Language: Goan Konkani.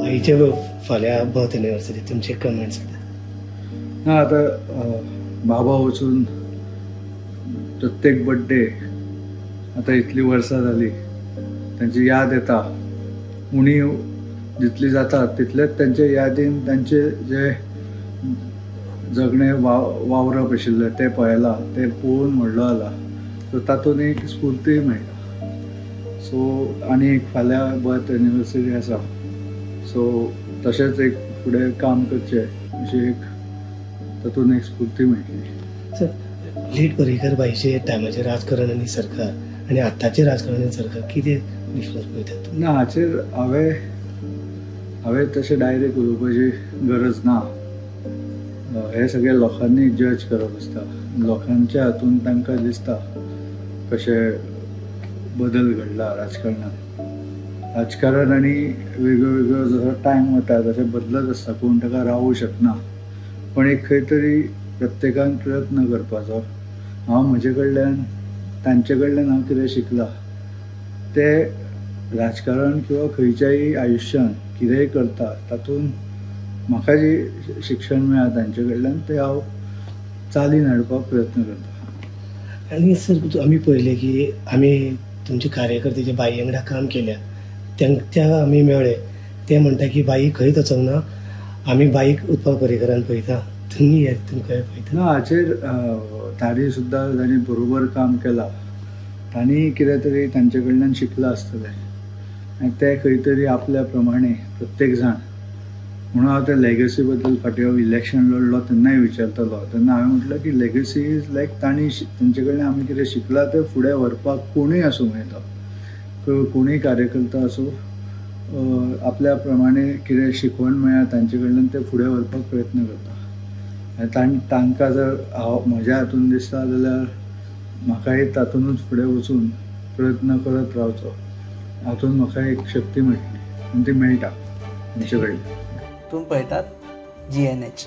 बाईचे फाल्यां बर्थ एनिवर्सरी, तुमचे कमेंट्स? ना, आतां बाबा वचून प्रत्येक बड्डे आतां इतली वर्सां जाली, तांची याद येता. उणीव जितली जाता तितलेच तांचे यादीन तांचे जे जगणें वावरप आशिल्लें तें पळयलां, तें पळोवन व्हडलो जाला, सो तातूंत एक स्फूर्ती मेळटा. सो आनी एक फाल्यां बर्थ एनिवर्सरी आसा, सो तशेंच एक फुडें काम करचें अशी एक तातूंत एक स्फूर्ती मेळटली. सर, लेट पर्रीकर बाईचे टायमाचें राजकारण आनी सरकार आनी आतांचें राजकारण आनी सरकार कितें डिफरन्स पळयतात? ना, हाचेर हांवें तशें डायरेक्ट उलोवपाची गरज ना. हे सगळे लोकांनी जज करप आसता, लोकांच्या हातून तांकां दिसता कशें बदल घडला राजकारणात. राजकारण आनी वेगळो वेगळो जसो टायम वता तशें बदलत आसता, कोण ताका रावूं शकना. पण एक खंय तरी प्रत्येकान प्रयत्न करपाचो. हांव म्हजे कडल्यान तांचे कडल्यान हांव कितें शिकलां तें राजकारण किंवा खंयच्याय आयुश्यान कितेंय करता तातूंत म्हाका जी शिक्षण मेळ्ळां तांचे कडल्यान तें हांव चालीन हाडपाक प्रयत्न करता. आनी सर, आमी पळयलें की आमी तुमचे कार्यकर्ते जे बाई वांगडा काम केल्या तांच्या आमी मेळ्ळे, ते म्हणटा की बाई खंयच वचोंक ना, आमी बाईक उत्पल पर्रीकरान पळयता. तुमी हे तुमकां पळयता? ना, हाचेर तांणी सुद्दां तांणी बरोबर काम केलां, तांणी कितें तरी तांचे कडल्यान शिकलां आसतलें आनी ते खंय तरी आपल्या प्रमाणे प्रत्येक जाण. म्हणून हांव त्या लेगसी बद्दल फाटीं हांव इलेक्शन लढलो तेन्नाय विचारतालो, तेन्ना हांवें म्हटलें की लेगसी is लायक तांणी तांचे कडल्यान आमी कितें शिकलां तें फुडें व्हरपाक कोणूय आसूं मेळटा, कोणूय कार्यकर्ता आसूं, आपल्या प्रमाणे कितें शिकवण मेळ्ळा तांचे कडल्यान तें फुडें व्हरपाक प्रयत्न करता. आनी तांकां जर हांव म्हज्या हातून दिसता जाल्यार म्हाकाय तातूंतच फुडें वचून प्रयत्न करत रावचो, हातूंत म्हाका एक शक्ती मेळटली आनी ती मेळटा तांचे कडल्यान. तुमी पळयतात GNH.